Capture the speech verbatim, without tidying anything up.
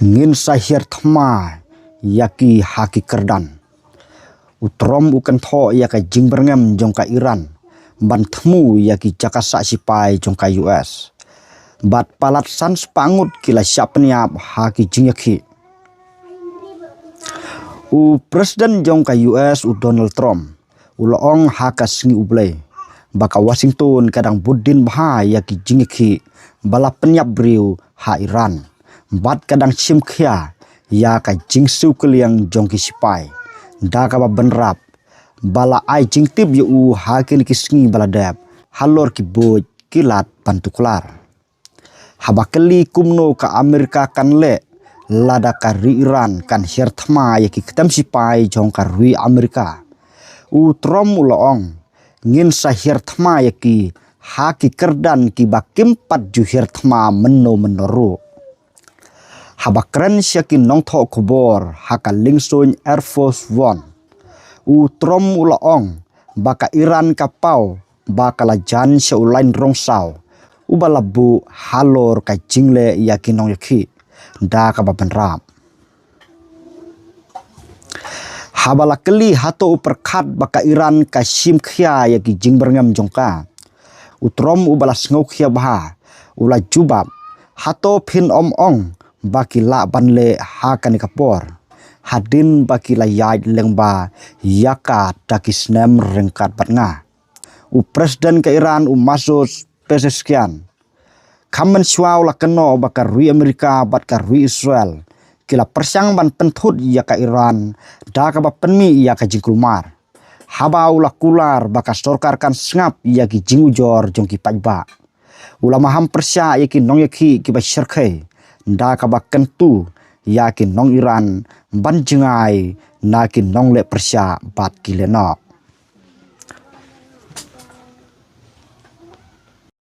Ngin sa hiar thma ïa ki ha ki kyrdan. U Trump u kynthoh ïa ka jingbyrngem jong ka Iran ban thmu ïa ki jaka sah sipai jong ka U S. Bad palat san spah ngut ki la shah pynïap ha ki jingïakhih. U President jong ka U S u Donald Trump u la ong ha ka sngi U Blei ba ka Washington ka dang bud dien bha ïa ki jingïakhih ba la pynïap briew ha Iran, bad ka dang shim khia ïa ka jingsiew kylliang jong ki sipai da kaba bynrap ba la ai jingtip ïa u ha kine ki sngi ba la dep halor ki buit ki lad ban tuklar. Haba kylli kumno ka Amerika kan leh lada ka ri Iran kan hiar thma ïa ki kytem sipai jong ka ri Amerika, u Trump u la ong, ngin sa hiar thma ïa ki ha ki kyrdan kiba kim pat ju hiar thma mynno mynno ruh. Haba kren sha ki nongthoh khubor ha ka liengsuiñ Air Force One, u Trump u la ong ba ka Iran ka paw ba ka la jan sha u lain rong saw uba la buh halor ka jingleh ïa ki nongïakhih da kaba bynrap. Haba la kylli hato u pyrkhat ba ka Iran ka shim khia ïa ki jingbyrngem jong ka, u Trump uba la sngew khia bha u la jubab, hato phin ym ong ba ki lah ban leh ha kane ka por, hadien ba ki la ïaid lyngba ïa ka da ki snem ryngkat bad nga. U President ka Iran u Masoud Pezeshkian, kham mynshuwa u la kynnoh ba ka ri Amerika bad ka ri Israel ki la pyrshang ban pynthut ïa ka Iran da kaba pynmih ïa ka jingkulmar, haba u la kular ba ka sorkar kan sngap ïa ki jingujor jong ki paidbah. U la maham pyrshah ïa ki nongïakhih kiba shyrkhei da kaba kyntu ïa ki nong Iran ban jngai na ki nongleh pyrshah bad ki lehnoh.